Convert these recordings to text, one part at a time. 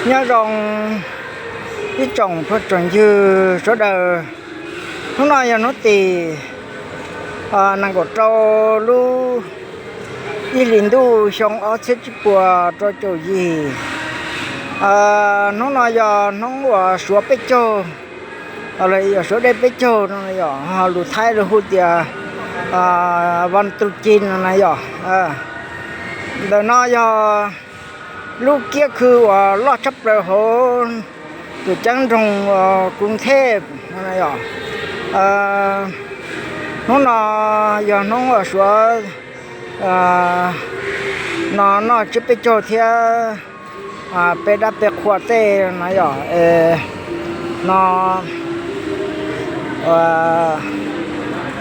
Nyob zoo ib tsoom phooj tsoom ywg sawv daws. Hnub no yog hnub tim nees nkaum rau lub ib hlis ntuj xyoo ob txhiab tsib puas rau caum yim. Hnub no yog hnub uas suav peb caug, los yog suav dej peb caug no yom, lus Thaib lawv hu tias Vaj Tru Cin no na yom. Ntawm no yog lub kiab khw uas loj tshaj plaws hauv tus ceeb nroog Kruv Thej no yom. Hnub no yog hnub uas suav no noj tsiab peb caug thiab peb dab peb qhua tej no yom. No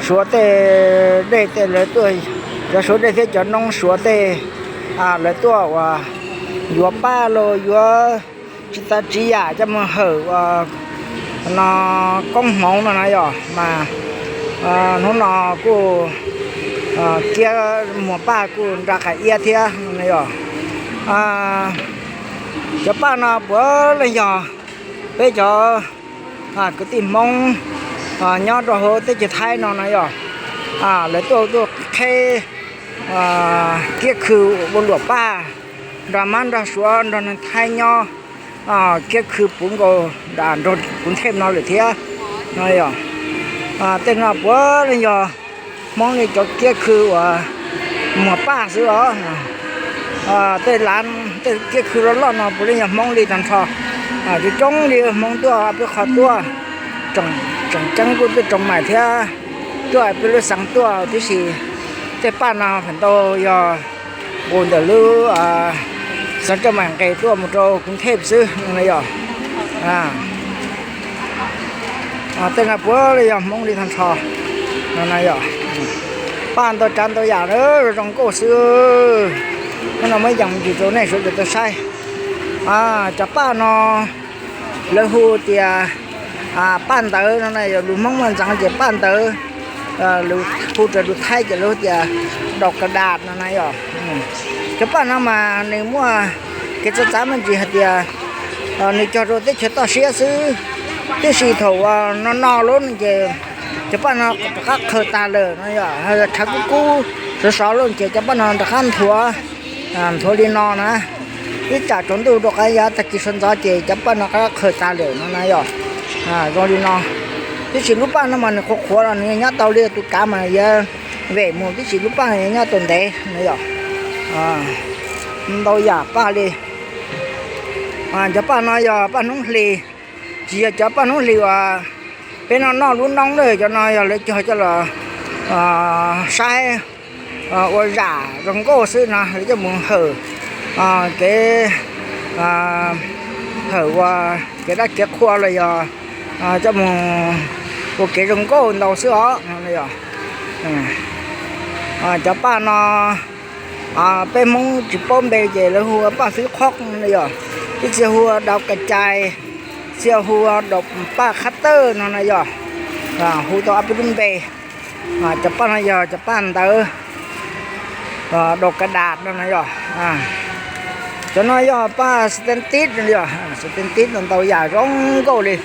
suav tej dej tej lawv tuaj, cov suav dej thiab cov noob suav tej lawv tuaj uas yuav paj los yuav tsis tas tsis yam coj mus hawm ua no koob hmoov no na yom. Mas hnub no kuj kiab muag paj kuj nra qas iab thiab no na yom. Cov paj no puav leej yog peb cov kwv tij Hmoob nyob rau hauv teb chaws Thaib no na yom. Lawv tuaj tuaj qheb kiab khw ua luam paj nrog mab nrog suav nrog neeg Thaib nyob kiab khw puv nkaus nram nroog Kruv Thej no lawm thiab no yom. Tej no puav leej yog Hmoob li cov kiab khw uas muag paj xwb os. Tej lav, tej kiab khw loj loj no puav leej yog Hmoob li tag nrho. Coob coob li Hmoob tuaj peb qhov tuaj, tseem ceeb kuj tuaj tsoom mais thiab tuaj peb lub xeev tuaj tib si. Tej paj no feem ntau yog nqus ntawm lub xeev Coj Maim nqes tuaj mus rau Kruv Thej xwb no na yom. Tej no puav leej yog Hmoob li tag nrho no na yom. Paj ntau tsav ntau yam na, zoo nkauj xwb. Hnub no muab yees mus ntsis rau nej sawv daws tau saib. Cov paj no lawv hu tias paj ntawv no na yom, lus Hmoob muaj ntxeev ces paj ntawv, lus hu rau lus Thaib ces lawv hu tias daus kas das no na yom. Cov paj no mas nws muaj kev txawv txav me ntsis hais tias nws cog rau teb chaws toj siab xwb, tiam sis thaum no no lawm ces cov paj no rov qab qhaws tag lawm no yom. Tshav kub kub sov sov lawm ces cov paj no rov qab nthuav, nthuav li no na. Ib tsam tsaus ntuj rau qab yav tag kis sawv ntxov ces cov paj no rov qab qhaws tag lawm no na yom. Zoo li no, tiam sis lub paj no mas nws qhuav qhuav los nws nyob tau li tus kav mas yuav vem mus, tiam sis lub paj no nyob tau ntev no yom. Ntau yam paj li. Cov paj no yog paj hnub hlis, tsis yog cov paj hnub hlis uas peb noj noj lub noob na, cov no yog lawv cog coj los saib ua zam zoo nkauj xwb no, lawv coj mus hawm kev, hawm ua kev dab kev qhua los yog coj mus ua kev zoo nkauj ntau xwb os. Cov paj no peb Hmoob tsis paub npe ces lawv hu ua paj fib qhob no yom, ib txhia hu ua daus kas cais, txhia hu ua daus paj qhab tawj no na yom. Hu tau ob peb lub npe. Cov paj no yog cov paj ntawv daus kas das no na yom. Cov no yog paj xi teeb tib no yom, xi teeb tib no ntau yam zoo nkauj li,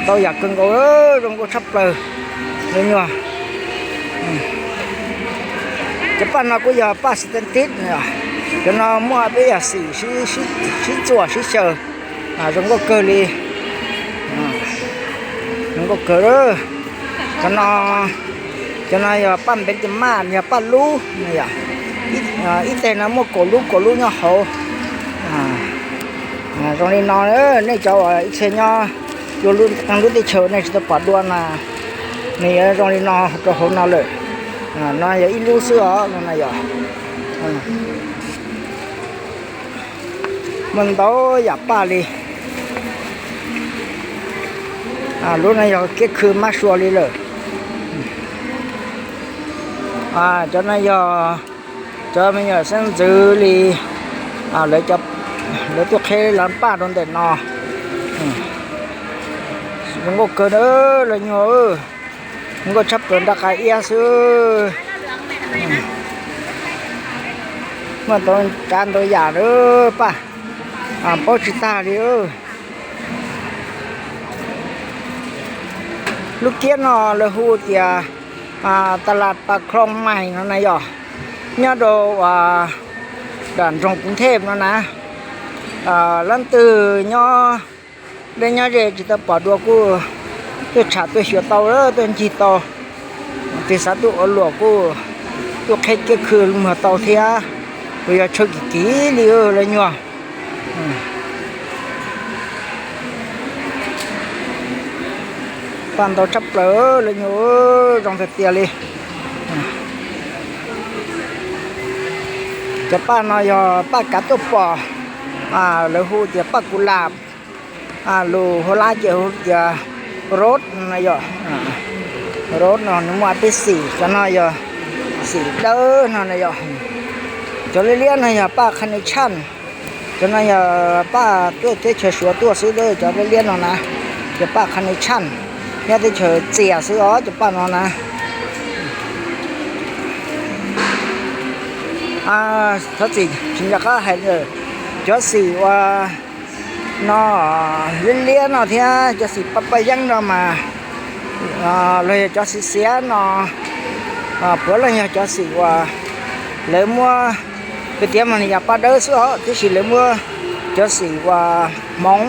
ntau yam kawg nkaus, zoo nkauj tshaj plaws li nyuag. Cov paj no kuj yog paj xi teeb tib, cov no muaj peb yam xim sib txuam sib xyaw, zoo nkauj kawg li, zoo nkauj kawg. Cov no, cov no yog paj npev tis maj, yog paj lub, ib teg no muaj kaum lub kaum lub nyob hauv. Zoo li no, nej cov uas ib txhia nyob dua lub qee lub teb chaws nej tsis tau pom dua na, nws yuav zoo li no rau hauv no lawm. No yog ib lub xwb os, no na yog. Muaj ntau yam paj li. Lub no yog kiab khw mab sua li lawm. Cov no yog cov me nyuam xeeb ntxwv li, lawv tuaj qheb lawv paj rau ntawm no. Zoo nkauj kawg na, los nyuag zoo nkauj tshaj plaws nra qas iab xwb. Muaj ntau tsav ntau yam na paj. paub tsis tag li. Lub kiab no lawv hu tias tas las Pas Khloos Mais no na yog, nyob rau nram nroog Kuv Thej no na. Leej twg nyob deb nyob ze tsis tau pom dua kuj tuaj tsham tuaj xyuas tau, tuaj ncig tau. Tus xav tuaj ua luam kuj tuaj qhib kiab khw muag tau thiab. Kuj yog tshaw kim kim li lawv nyuag. Paj ntau tshaj plaws lawv nyuag, zoo tiag tiag li. Cov paj no yog paj kav tuaj pom, lawv hu tias paj kus lam, lus Huab Lab ces hu tias rose no yog. Rose no nws muaj peb xim, cov no yog xim dawb no na yog. Cov liab liab no yog paj qha ni tshaj. Cov no yog paj tuaj teb chaws Suav tuaj xwb, cov liab liab no na, yog paj qha ni tshaj, nyob teb chaws Txias xwb os cov paj no na. Thov txim tsis nco qab hais, cov xim uas no liab liab no thiab cov xim paj paj yeeb no mas, los yog cov xim xiav no, puav leej yog cov xim uas lawv muab, peb tias mas nws yog paj dawb xwb os, tiam sis lawv muab cov xim uas hmoov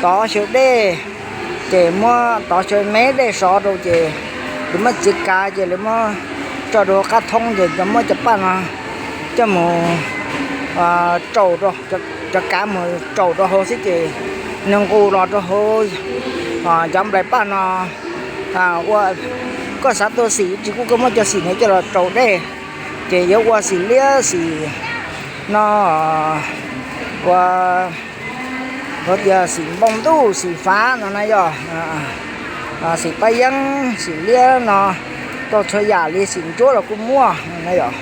tov xyaw dej, ces muab tov xyaw me dej sov rau ces lawv muab txiav kav ces lawv muab tso rau qab thoob ces cov muab cov paj no coj mus raus, cov kav mus raus rau hauv xwb ces nws nqus los rau hauv cov nplais paj no. Ua koj xav tua xim tsis kuj koj muab cov xim no coj los raus dej, ces yuav ua xim liab xim no, ua tias xim npoo ntuj xim fav no na yog, xim paj yeeb xim liab no, tau txhua yam li xim ntsuab los kuj muaj na yog.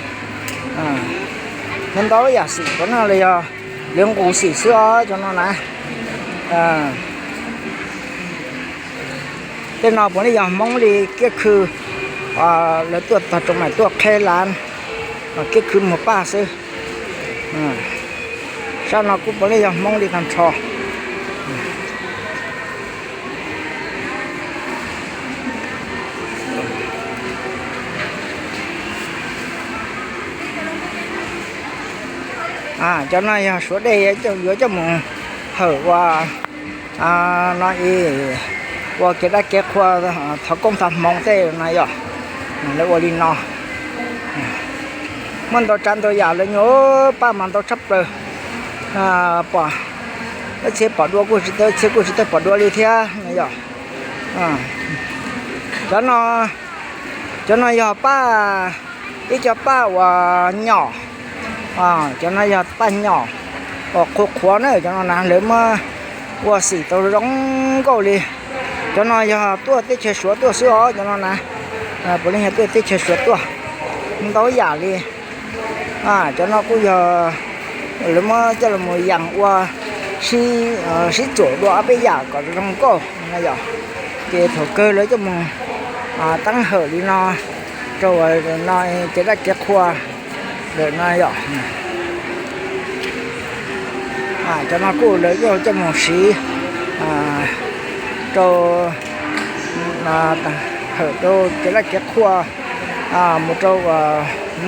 Muaj ntau yam xim cov no los yog lawv nqus xim xwb os cov no na. Tej no puav leej yog Hmoob li kiab khw, lawv tuaj tog tsoom maim tuaj qheb lav kiab khw muag paj xwb. Sab no kuj puav leej yog Hmoob li tag nrho. Cov no yog Suav dej yuav coj mus hawm ua no, ua kev dab kev qhua, thov koob thov hmoov tej no yog, lawv ua li no. Muaj ntau tsav ntau yam lawv nyuag, paj mas ntau tshaj plaws. Pom, ib txhia pom dua kuj tsis tau, ib txhia kuj tsis tau pom dua li thiab no yog. Cov no, cov no yog paj, ib co paj uas nyom, cov no yog paj nyom uas qhuav qhuav na, cov no na lawv muab ua xim tau zoo nkauj li. Cov no yog tuaj teb chaws Suav tuaj xwb os cov no na, puav leej yog tuaj teb chaws Suav tuaj, ntau yam li. Cov no kuj yog lawv muab coj los yaas ua, sib txuam dua ob peb yam kom zoo nkauj no yog. Ces thaum kawg lawv coj mus teeb hawm li no rau no, kev dab kev qhua lawm no yog. Cov no kuj lawv coj mus siv rau hawm rau kev dab kev qhua, mus rau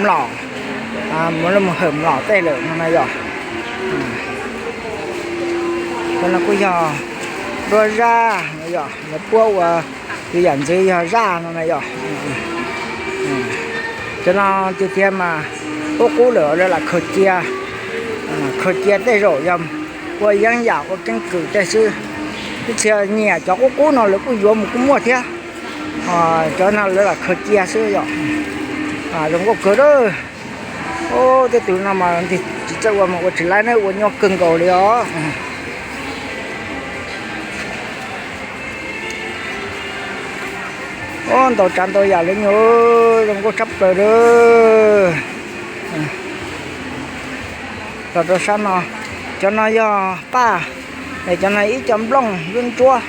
mlom, mus hawm mlom tej lawm no na yog. Cov no kuj yog duab zaj no yog, lawv puab ua tus yam ntxwv yog zaj no na yog. Cov no tiag tiag mas qub qub lawm lawv lam khaws cia, khaws cia tej zaum yog ua yeeb yam ua keeb kwm tej xwb. Ib txhia nyiam cov qub qub no lawv kuj yuav mus kuj muaj thiab. Cov no lawv lam khaws cia xwb yog. Zoo nkauj kawg lawm. Tej tus no mas tsis txawj ua mas ua tsis laib na, ua nyuaj kawg nkaus li os. Ntau tsav ntau yam lawv nyuag, zoo nkauj tshaj plaws lawm. Los rau sab no, cov no yog paj, cov no ib co nplooj ntsuab ntsuab.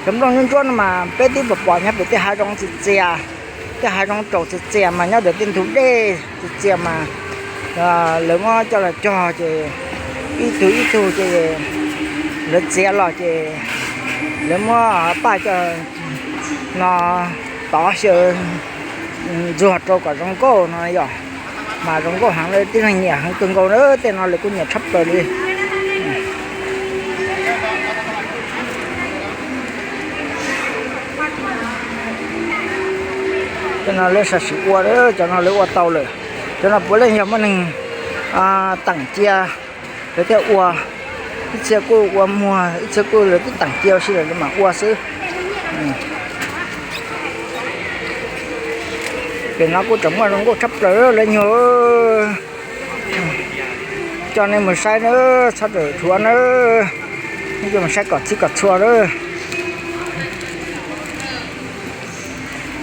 Cov nplooj ntsuab ntsuab no mas peb twb pom pom nyob pem tej hav zoov txias txias, tej hav zoov raum txias txias mas nyob ntawm tej ntug dej txias txias mas lawv muab coj los cog ces Ib tug ib tug ces lawv txiav los ces lawv muab paj coj no tov xyaw ntxuag rau kom zoo nkauj no yom. Mas zoo nkauj heev, tib neeg nyiam heev kawg nkaus na, tej no lawv kuj nyiam tshaj plaws li. Tej no lawv sam sim ua, cov no lawv ua tau lawm. Cov no puav leej yog muaj neeg teem cia, lawv thiaj ua. Ib txhia kuj ua muag, ib txhia kuj lawv twb teem cia ua si lawm lawv mam ua xwb. Pem no kuj tseem muaj zoo nkauj tshaj plaws lawv nyuag. Coj nej mus saib na, txhob rawm thuav na, nej coj mus saib kom txhij kom txhua na.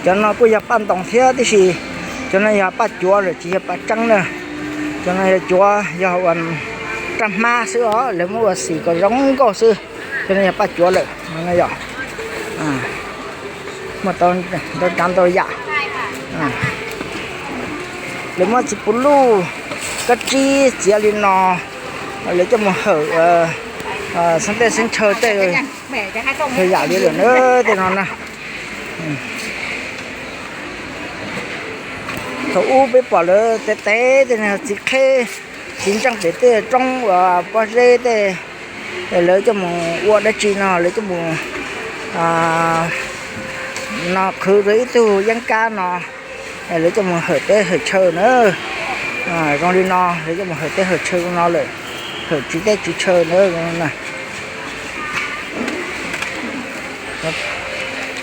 Cov no kuj yog paj ntoos thiab tiam sis cov no yog paj cuav lawm tsis yog paj tseeb na. Cov no yog cuav, yog ua raj hmab xwb os, lawv muab ua xim kom zoo nkauj xwb. Cov no yog paj cuav lawm no yom. Muaj ntau tsav ntau yam. Lawv muab txiv puv luj kab tsib txiav li no, lawv coj mus hawm xeeb teb xeeb chaw tej yam li lawm na, tej no na. Thaum ub peb pom lawv tev tev tej txiv qheb, txiv ntseej pem tej roob uas pob zeb tej, lawv coj mus ua dab tsi no lawv coj mus no qhwv rau ib tug yeeb kab no, lawv coj mus hawm teb hawm chaw na. Zoo li no lawv coj mus hawm teb hawm chaw no lawm, hawm txiv teb txiv chaw na.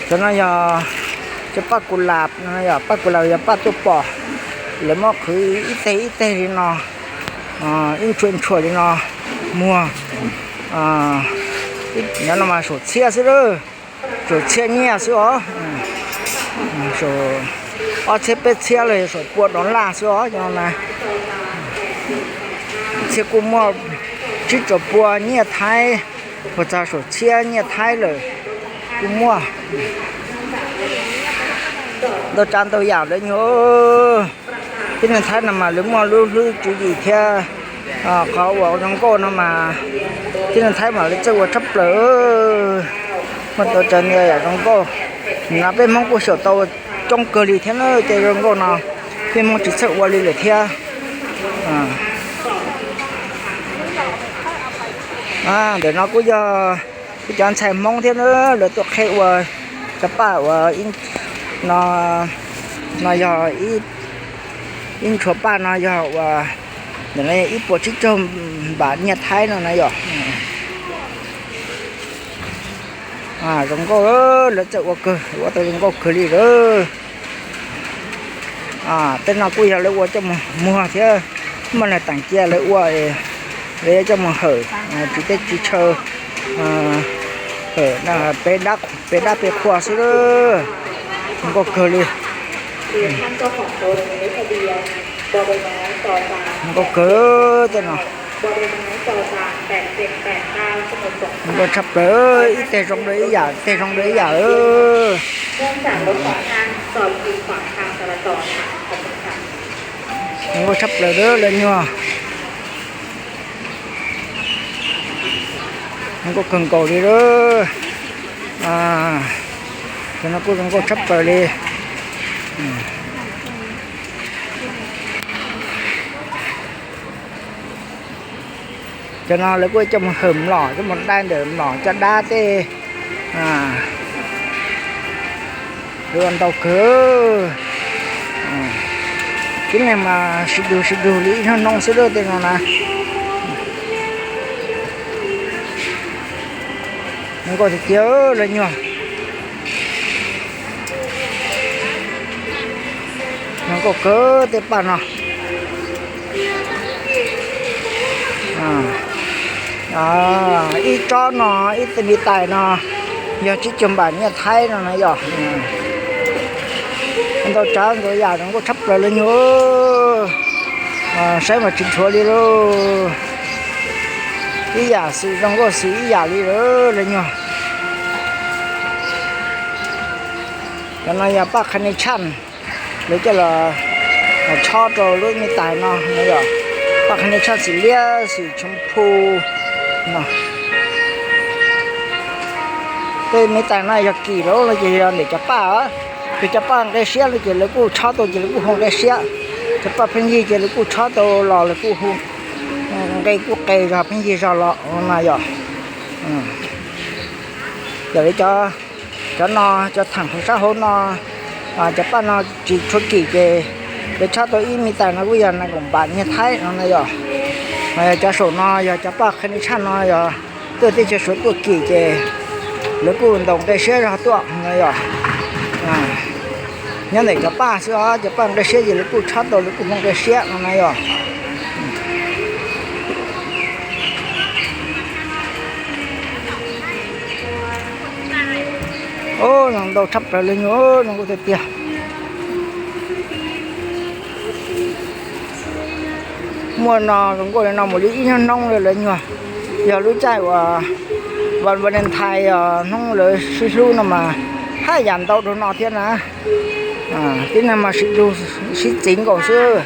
Cov no yog cov paj kus las no, yog paj kus las yog paj tuaj pom, lawv muab qhwv ib teg ib teg li no, ib ntshua ntshua li no, muag. Nyob no mas saum txhiab xwb lawm, saum txhiab nyiaj xwb os. Ob txhiab peb txhiab los yog saum pua dollar xwb os cov no na. Txhiab kuj muaj tsib rau pua nyiaj Thaib, puas txog saum txhiab nyiaj Thaib lawm kuj muaj. Ntau tsav ntau yam lawv nyuag. Tib neeg Thaib no mas lawv muaj lub hlwb tswv yim thiab qhov uas zoo nkauj no mas tib neeg Thaib mas lawv txawj ua tshaj plaws. Muaj ntau tsav ntau yam zoo nkauj no peb Hmoob kuj xyaum tau coob kawg li thiab na, cov zoo nkauj no peb Hmoob tsis txawj ua li lawm thiab. Ntawm no kuj yog ib cov ntxhais Hmoob thiab na, lawv tuaj qheb ua cov paj uas no, no yog ib ntshuas paj no yog uas ntawm no ib puas tsib caug npam nyiaj Thaib no na yom. Zoo nkauj, lawv txawj ua kawg, ua tau zoo nkauj kawg li lawm. Tej no kuj yog lawv ua coj mus muag thiab, muaj neeg teem cia lawv ua, lawv yuav coj mus hawm tsis teb tsis chaw, hawm peb dab peb qhua xwb. Zoo nkauj kawg li. Zoo nkauj kawg tej no. Zoo nkauj tshaj plaws, ib teg zoo rau ib yam, ib teg zoo rau ib yam. Zoo nkauj tshaj plaws lawv nyuag. Zoo nkauj kawg nkaus li lawm. Cov no kuj zoo nkauj tshaj plaws li. Cov no lawv kuj coj mus hawm mlom, coj mus dai ntawm mlom caj dab tej. Lawv ua ntau kawg. Tib neeg mas sib dug sib dug li ib hnub hnub xwb lawm tej no na. Zoo nkauj tiag tiag lawv nyuag. Zoo nkauj kawg tej paj no. Ib tsob no, ib teg me tais no yog tsib caug npam nyiaj Thaib no na yom. Ntau tsav ntau yam zoo nkauj tshaj plaws lawv nyuag. Saib mas tsis nrhuav li lauj. Ib yam xwm zoo nkauj xwm ib yam li lawv nyuag. Cov no yog paj qha ne tshaj, lawv coj los chob rau lub me tais no na yom. Paj qhia ni tshaj xim liab xim tshoov phu no. Tej me tais no yog kim lawm no ces yog ntawm cov paj, ces cov paj nqe siab no ces lawv kuj tshob tau ces lawv kuj hu nqe siab, cov paj pheej yig ces lawv kuj tshob tau los lawv kuj hu nqe kuj qe zog pheej yig zog los no yog. Yog li cov, cov no, cov theem hauv sab hauv no, cov paj no tsis tshua kim ces lawv tshob tau ib me tais no kuj yog nas koom npam nyiag thaib no na yog. Cov saum no yog cov paj qhia ni tshaj no yog tuaj teb chaws Suav tuaj kim ces lawv kuj ntaus nqe siab zog tuaj no yog. Nyob ntawm cov paj xwb os, cov paj nqe siab ces lawv kuj tshob tau lawv kuj hu nqe siab no na yog. Zoo ntau tshaj plaws li nyuag, zoo nkauj tiag tiag. Muaj no zoo nkauj li no mus li ib hnub hnub li lawv nyuag. Yog lub caij uas Valentine, hnub lawv sib hlub no mas haj yam ntau rau no thiab na. Tib neeg mas sib txwv nkaus xwb.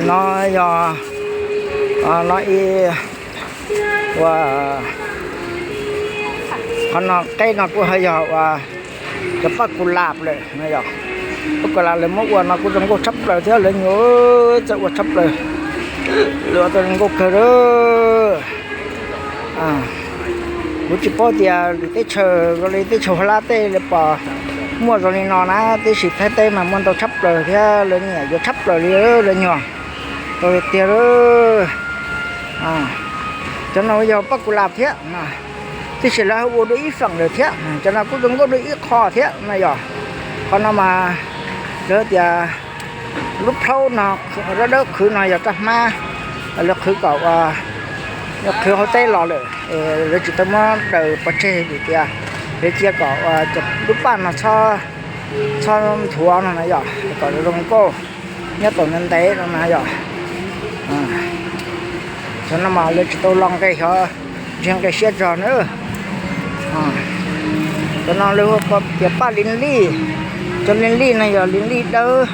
No yog, no ib, ua, qhov no qeb no kuj ho yog ua cov paj kus las lawm no yog. Paj kus las lawv muab ua no kuj zoo nkauj tshaj plaws thiab lawv nyuag, txawj ua tshaj plaws, lawv ua tau zoo nkauj kawg lawm. Kuv tsis paub tias lwm teb chaws zoo li teb chaws Huab Lab tej lawv pom muaj zoo li no na, tab sis Thaib teb mas muaj ntau tshaj plaws thiab lawv nyiam yuav tshaj plaws li lawv nyuag. Tau tiag lawm. Cov no yog paj kus las thiab, tab sis lawv ua dua ib feem lawm thiab, cov no kuj zoo nkauj dua ib qho thiab no yog. Qhov no mas lawv tias lub plhaub no dawb dawb qhwv no yog raj hmab, lawv qhwv kom, qhwv hauv teb los lawm, lawv tsis tau muab daws pov tseg vim tias lawv cia kom lub paj no txhob nthuav no na yog, kom zoo nkauj nyob tau ntev ntev no na yog. Cov no mas lawv tsis tau los nqe, xyov ntshe nqe siab tso na. Cov no lawv hu tias paj li lij, cov li lij no yog li lij dawb.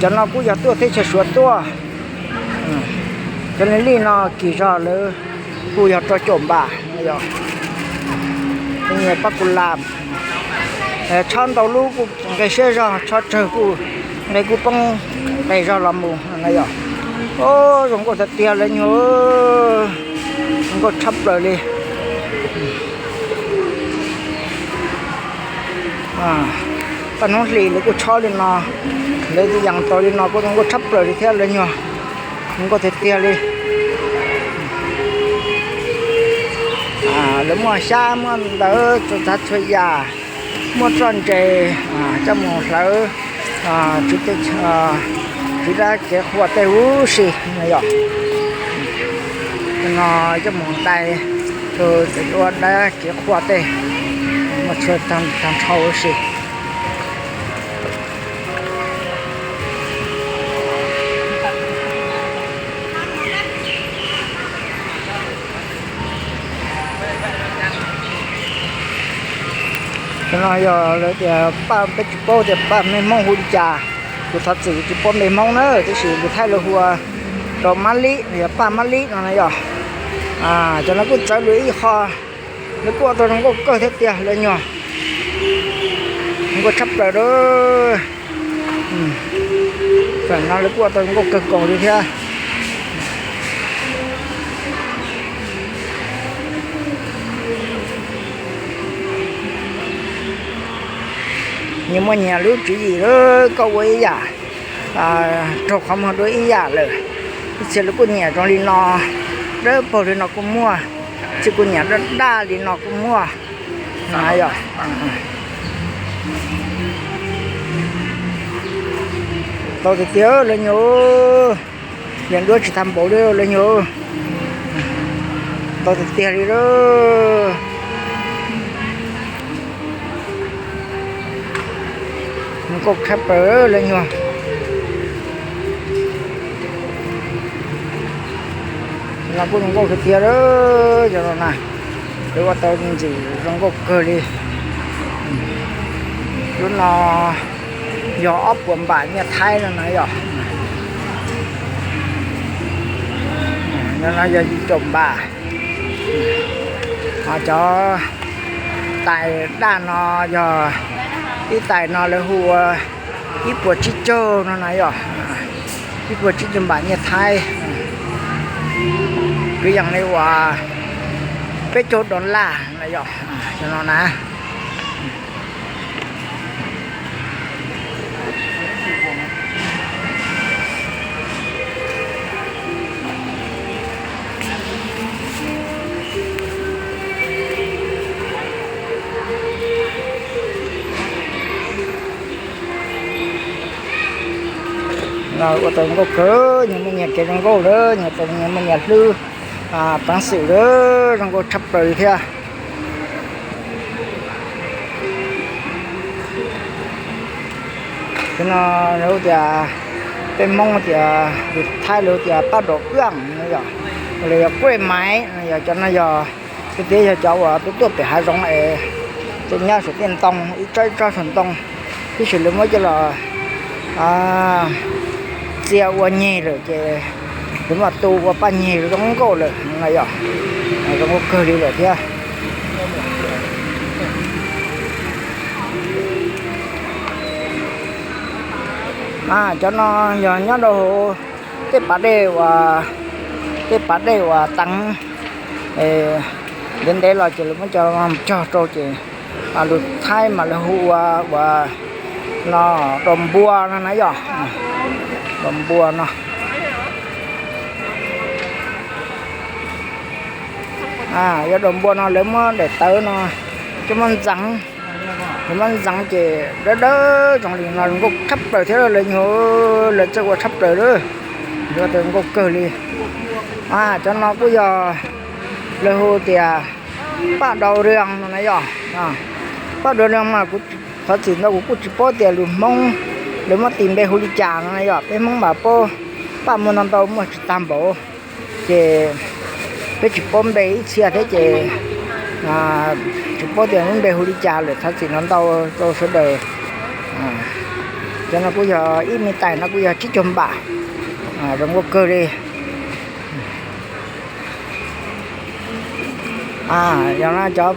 Cov no kuj yog tuaj teb chaws Suav tuaj. Cov li lij no kim zog lawv kuj yog rau caum npam no yog. Paj kus las, tshob ntau lub kuj nqe siab zog, tshob tsawg kuj nqe kuj poob nqe zog los mus no na yog. Zoo nkauj tiag tiag lawv nyuag, zoo nkauj tshaj plaws li. Paj hnub hlis lawv kuj tshob li no, lawv yees tau li no kuj zoo nkauj tshab plaws li thiab lawv nyuag, zoo nkauj tiag tiag li. Lawv muaj xyab muaj ntawv txhua tsav txhua yam, muaj txoj ntses coj mus hlawv, tswv dab kev qhuas tej huv si no yog. No coj mus dai rau ua dab kev qhuas tej, muaj txhua tag nrho huv si. Cov no yog lawv tias paj, peb tsis paub tias paj me Hmoob hu li cas, kuv thov txim tsis paub npe Hmoob na, tab sis lus Thaib lawv hu ua rau mab lib, yog paj mab lib no na yog. Cov no kuj txawv lawv ib qho, lawv kuj ua tau zoo nkauj kawg thiab tiag lawv nyuag, zoo nkauj tshab plaws lawm. Feem no lawv kuj ua tau zoo nkauj kawg nkaus li thiab. Nyias muaj nyias lub tswv yim lawm, koj ua ib yam, raug qhov muag dua ib yam lawm. Ib txhia lawv kuj nyiam zoo li no, dawb paug li no kuj muaj, ib txhia kuj nyiam daj daj li no kuj muaj. Na yog, tau tiag tiag lawv nyuag, yeej duab tsis tag npaum li lawv nyuag, tau tiag tiag li lawm. Nkauj tshab plaws lawv nyuag. No kuj zoo nkauj tiag tiag, cov no na, lawv ua tau ntxim zoo nkauj kawg li. Lub no yog ob puas npam nyiaj Thaib no na yom. No yog yim caum npam. Ho cov tais daj no yog ib tais no lawv hu ua ib puas tsib caug no na yom, ib puas tsib caug npam nyiaj Thaib, kwv yees li uas peb caug dollar na yom, cov no na. Ua tau nkauj kawg, nyias muaj nyias kev zoo nkauj lawm, nyias tau nyias muaj nyias hlwb peev xwm lawm, zoo nkauj tshaj plaws li thiab. Cov no lawv tias, peb Hmoob tias, lus Thaib lawv tias paj dom ëj no yom, los yog kuaj maiv no yom, cov no yog, thiab yog cov uas tuaj tuaj pem hav zoov es tuaj nyob saum tej ntoo, ib tsob ib tsob saum ntoo, tab sis lawv muab coj los txia ua nyeg lawm ces lawv mam tu ua paj nyeg zoo nkauj lawm no yom, zoo nkauj kawg li lawm thiab. Cov no yog nyob rau hauv tej pas dej uas, tej pas dej uas teev ntev ntev los ces lawv muab cov cog rau ces lus Thaib mas lawv hu ua, ua no, daus npua no na yom, daus npua no. Yog daus npua no lawv muab daim tawv no coj muab ntxeev, lawv muab ntxeev ces dawb dawb zoo li no zoo nkauj tshaj plaws thiab lawv nyuag, lawv txawj ua tshaj plaws lawm, zoo nkauj kawg li. Cov no kuj yog lawv hu tias paj dau riam no na yom. Paj dau riam mas kuv thov txim ntau kuv kuj tsis paub tias lus Hmoob lawv muab tis npe hu li cas no na yom, peb Hmoob mas paub paj muaj ntau ntau muaj tsis tag npaum, ces peb tsis paub npe ib txhia thiab ces tsis paub tias lub npe hu li cas lawm, thov txim ntau ntau rau sawv daws. Cov no kuj yog ib me tais no kuj yog tsib caug npam, zoo nkauj kawg li. Yog no cov,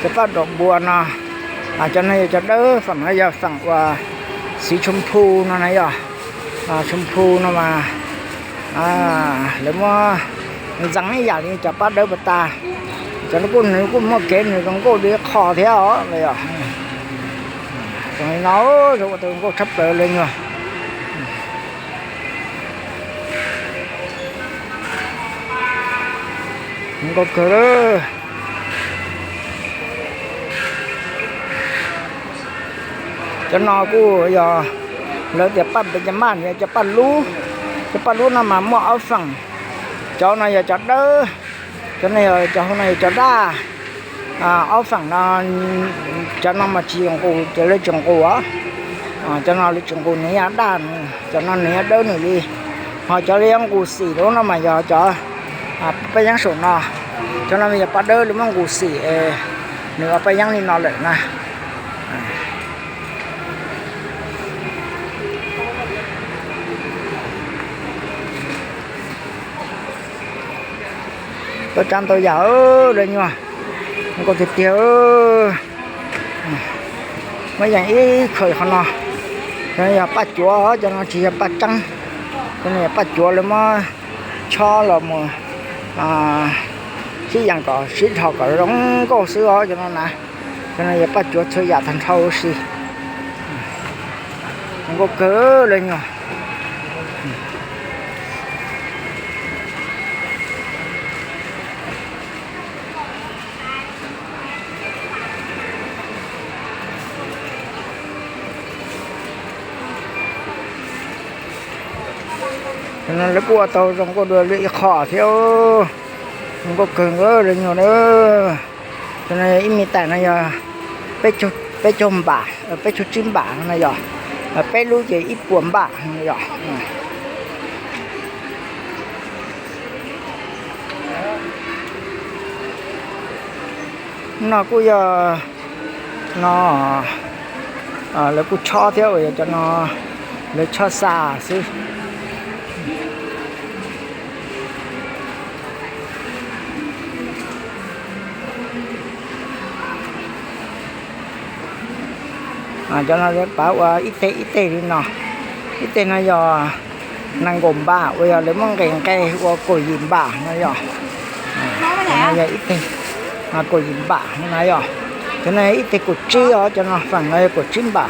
cov paj dau npua no, cov no yog cov dawb, feem no yog feem uas xiv tsho phu no na yom, tsho phu no mas lawv muab ntxeev ib yam li cov paj dawb puas tas. Cov no kuj, nws kuj muaj kev nws zoo nkauj li qho thiab os. Zoo li no, zoo ua tau nkauj tshaj plaws li nyuag. Nkauj kawg. Cov no kuj yog lawv tias paj npe cov maj, cov paj lub, cov paj lub no mas muaj ob feem. Cov no yog cov dawb, cov no yog cov, hauv no yog cov daj. Ob feem no, cov no mas tsis nqus, cov lawv tsis nqus os. Cov no lawv tsis nqus, nws yog daj, cov no nws yog dawb nws li. Ho cov lawv yuav nqus xim lub no mas yog cov paj yeeb saum no. Cov no yog paj dawb lawv muab nqus xim, nws ua paj yeeb li no lawm na. Tau tsav ntau yam lawm nyuag, nkauj tiag tiag. Muaj yeej ib qho qhov no, cov no yog paj cuav, cov no tsis yog paj tseeb. Cov no yog paj cuav lawv muab chob los mus sib yees kom sib dhos kom zoo nkauj xwb os cov no na. Cov no yog paj cuav txhua yam tag nrho huv si. Zoo nkauj kawg li nyuag. Cov no lawv kuj ua tau zoo nkauj dua li ib qho thiab. Zoo nkauj kawg nkaus li nyuag na. Cov no yog ib me tais no yog peb caug npam, peb caug tsib npam no yog, peb lub ces ib puas npam no yog. No kuj yog no, lawv kuj chob thiab uas yog cov no lawv chob xa xwb. Cov no lawv pav ua ib teg ib teg li no. Ib teg no yog nees nkaum npam uas yog lawv muab nqes nqes ua kaum yim npam no yog. Yog ib teg kaum yim npam no na yog. Cov no ib teg kaum tsib os, cov no feem no yog kaum tsib npam.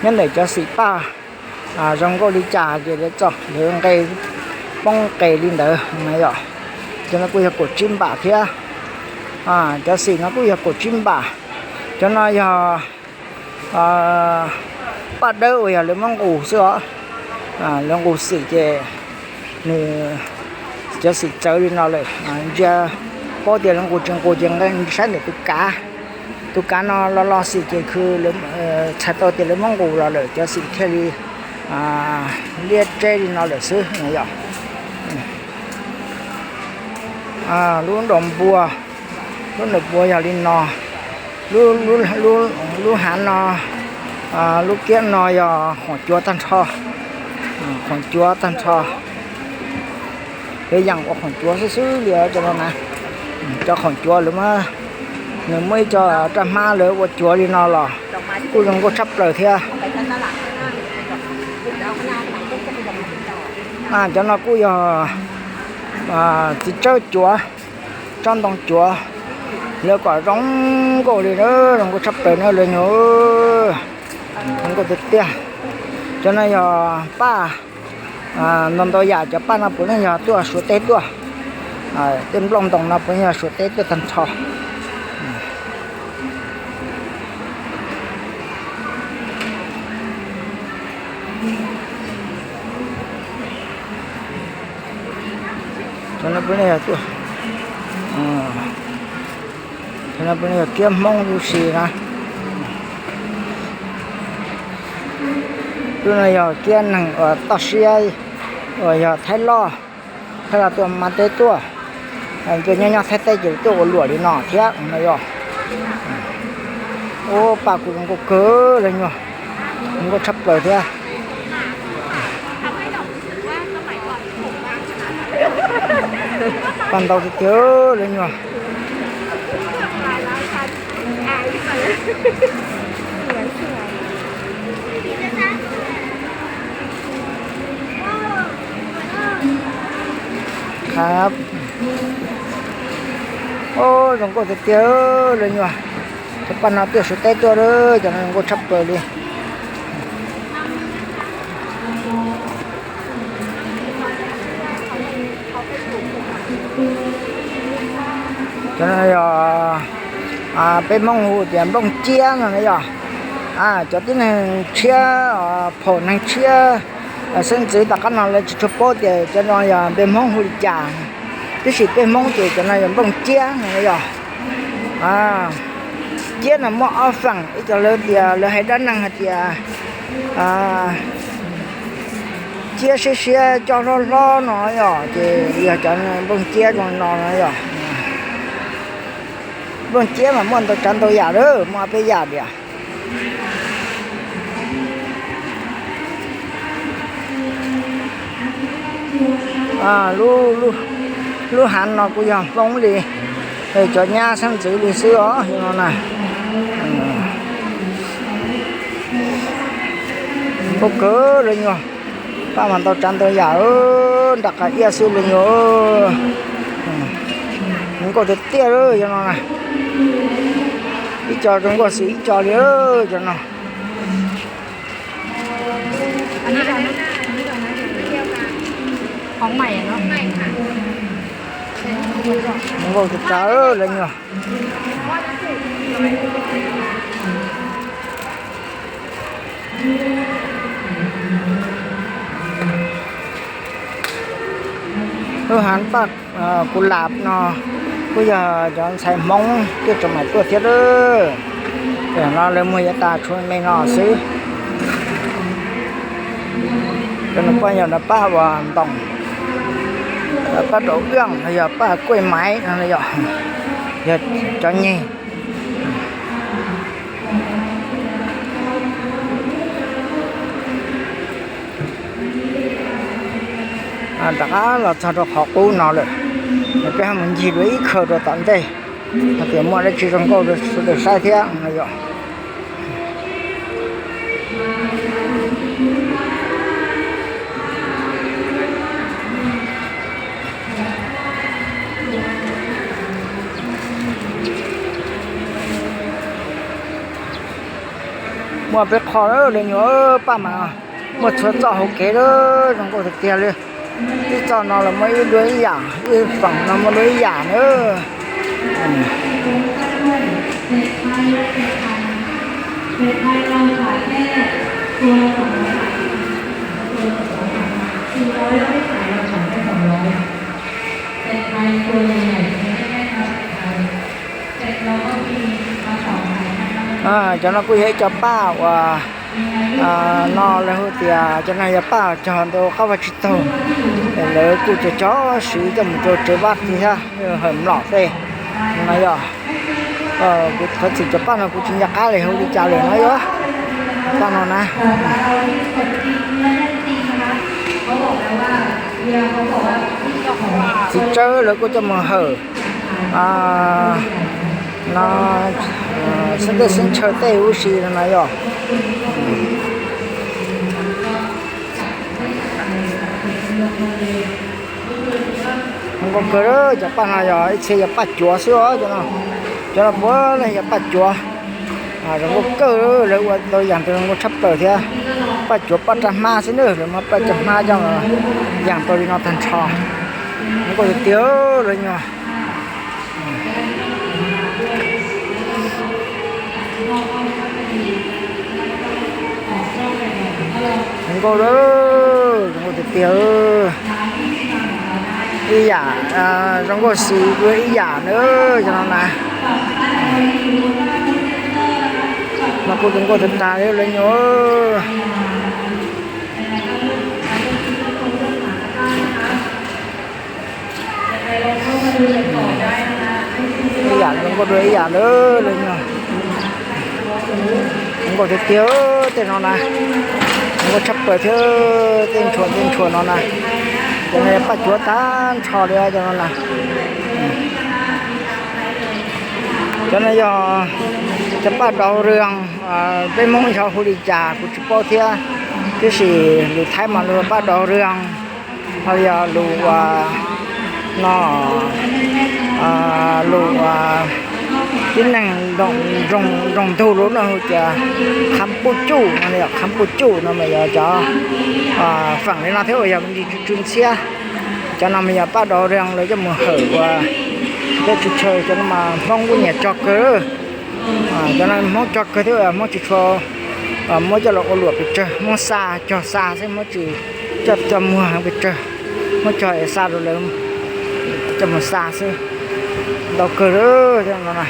Nyob ntawm cov xim paj zoo nkauj li cas ces lawv txo lawv nqes poob nqes li ntawd na yog. Cov no kuj yog kaum tsib npam thiab. Cov xim no kuj yog kaum tsib npam. Cov no yog paj dawb uas yog lawv muab nqus xwb os. Lawv nqus xim ces nws cov xim txawv li no lawm, ntsia paub tias lawv nqus tsis nqus ces saib ntawm tus kav. Tus kav no los los xim ces khw txhais tau tias lawv muab nqus los lawm cov xim thiaj li liab tseb li no lawm xwb no yog. Lub nram npua, lub nram npua yog li no. Lub hav no, lub kiab no yog khoom cuav tag nrho. Khoom cuav tag nrho. Lawv yeem ua khoom cuav xwb xwb li cov no na. Cov khoom cuav lawv muab, nws muab ib co raj hmab lawv ua cuav li no los kuj zoo nkauj tshaj plaws thiab. Cov no kuj yog txiv tsawb cuav, tsob ntoo cuav, lawv kom zoo nkauj li na, zoo nkauj tshaj plaws na lawv nyuag. Zoo nkauj tiag tiag. Cov no yog paj ntau ntau yam, cov paj no puav leej yog tuaj Suav teb tuaj. Tej nplooj ntoos no puav leej yog Suav teb tuaj tag nrho. Cov no puav leej yog tuaj, cov no puav leej yog kiab Hmoob huv si na. Lub no yog kiab neeg uas toj siab uas yog Thaib loj, Thaib loj tuaj Mab teb tuaj. Tuaj nyob nyob Thaib teb ces tuaj ua luam li no thiab no yog. Ub, paj kuj zoo nkauj kawg lawv nyuag, zoo nkauj tshaj plaws thiab. Paj ntau tiag tiag lawv nyuag. Ub, zoo nkauj tiag tiag lawv nyuag. Cov paj no tuaj Suav teb tuaj, cov no zoo nkauj tshaj plaws li. Cov no yog peb Hmoob hu tias nplooj ciab no na yog. Cov tib neeg tshiab, phaum neeg tshiab, xeeb ntxwv tom qab no lawv tsis tshua paub tias cov no yog npe Hmoob hu li cas, tab sis peb Hmoob ces cov no yog nplooj ciab no na yog. Ciab no muaj ob feem, ib co lawv tias lawv hais dab neeg hais tias ciab siab siab coj hlob hlob no yog, ces yog cov nplooj ciab zoo no no yog. Nplooj ciab mas muaj ntau tsav ntau yam lawm, muaj peb yam tias lub hav no kuj yog Hmoob li, cov nyab xeeb ntxwv li xwb os no na. Nkauj kawg lawv nyuag, paj mas ntau tsav ntau yam, nram qab iab xwb lawv nyuag. Nkauj tiag tiag lawm cov no na. Ib co zoo nkauj xwb ib co li cov no. Nkauj tiag tiag lawv nyuag. Lub hav paj kuv lam no kuj yog cov ntxhais Hmoob tuaj tso mais tuaj thiab lawm. Tam no lawv muag yav tas tshuav me no xwb. Cov no paj yog paj uas ntoos, paj rau wb los yog paj kuj maiv no yog, yog cov nyeg. Rov qab los txog rau qhov qub no lawm, peb ho mus ncig dua ib khaws rau tom ntej, hais tias muaj dab tsi zoo nkauj rau sawv daws saib thiab no yom. Muaj peb qho lawm, lawv nyuam paj mas muaj txhua txoj hauv kev lawm, zoo nkauj tiag tiag li. Ib txoj no los muaj ib dua ib yam, ib feem no muaj dua ib yam na. Cov no kuj yog ib co paj uas no lawv hu tias cov no yog paj cog ntawm qab vaj tsib taug, lawv kuj cog cog siv coj mus rau tsev vaj thiab, hawm mlom tej no yog. Kuv thov txim cov paj no kuv tsis nco qab li hu li cas li no yog paj no na. Txiv tsawb lawv kuj coj mus hawm no, xeeb teb xeeb chaw tej huv si no na yog. Zoo nkauj kawg, cov paj no yog ib txhia yog paj cuav xwb os. Cov no puav leej yog paj cuav. Zoo nkauj kawg, lawv ua tau yam ntawd zoo nkauj tshaj plaws thiab. Paj cuav paj raj hmab xwb na, lawv muab paj raj hmab coj yaam tau li no tag nrho. Zoo nkauj tiag tiag lawv nyuag. Zoo nkauj, zoo nkauj tiag tiag. Ib yam, zoo nkauj xws ua ib yam na, cov no na. Mas kuj zoo nkauj tag tag li lawv nyuag. Ib yam zoo nkauj dua ib yam lawm, zoo nkauj tiag tiag tej no na. Zoo nkauj tshaj plaws thiab, tej ntshua tej ntshua no na. Cov no yog paj cuav tag nrho li cov no na. Cov no yog cov paj dau rwg, peb Hmoob yog hu li cas kuv tsis paub thiab, tiam sis lus Thaib mas lus paj dau rwg, ho yog lus no, lus tib neeg nroo ntug lub no hu tias kham puj cuj no, kham puj cuj no mas yog cov feem li no thiab uas yog me ntsis tsw tsw ntxhiab. Cov no mas yog paj dau rwg lawv coj mus hawm ua teb tsis chaw, cov no mas Hmoob kuj nyiam cog kawg. Cov no Hmoob cog kawg thiab, Hmoob tsis tshua muab coj los ua luam pes tsawg, Hmoob xa cog xa xwb, Hmoob tsis coj coj muag pes tsawg, Hmoob cog es xa rau lawv coj mus xa xwb. Ntau kawg li no na.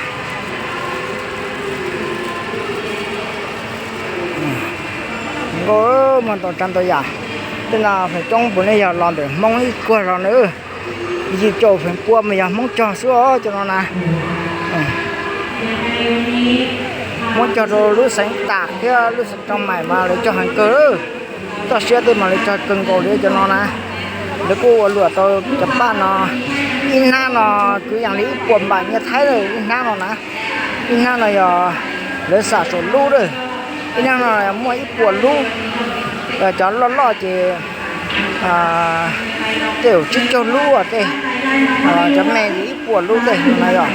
Nkauj, muaj ntau tsav ntau yam. Tej no feem coob puav leej yog los ntawm Hmoob ib kuag los na. Yim caum feem pua mas yog Hmoob cog xwb os cov no na. Hmoob cog rau lub xeev Tam thiab lub xeev Roo Maim mas lawv cog heev kawg. Toj siab tej mas lawv cog kawg nkaus li cov no na. Lawv kuj ua luam tau cov paj no, ib hnab no kwv yees li ib puas npam nyiaj Thaib lawm ib hnab no na. Ib hnab no yog lawv xam saum lub lawm, ib hnab no muaj ib puas lub. Cov loj loj ces tej zaum tsib caug lub tej, cov me ces ib puas lub tej no yog.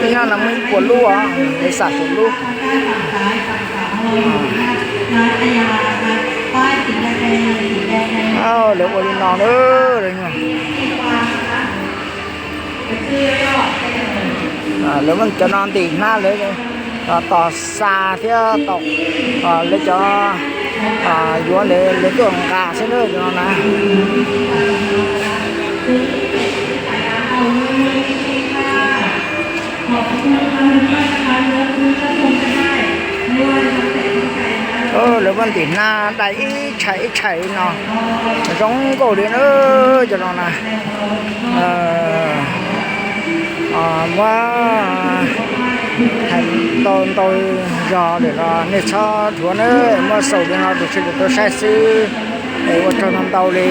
Ib hnab no muaj ib puas lub os, lawv xam saum lub. Lawv ua li no na. Lawv muab cov no ntim hnab lawv tos xa thiab tos lawv cov yuav lawv tuaj nqa xwb na cov no na. Lawv muab ntim hnab dai ib tshais ib tshais li no, zoo nkauj li na cov no na. Muab hais tau ntau zog lawm los nej txhob dhuav na, muab xaus li no rau sawv daws tau saib xwb. Es ua tsaug ntau ntau li.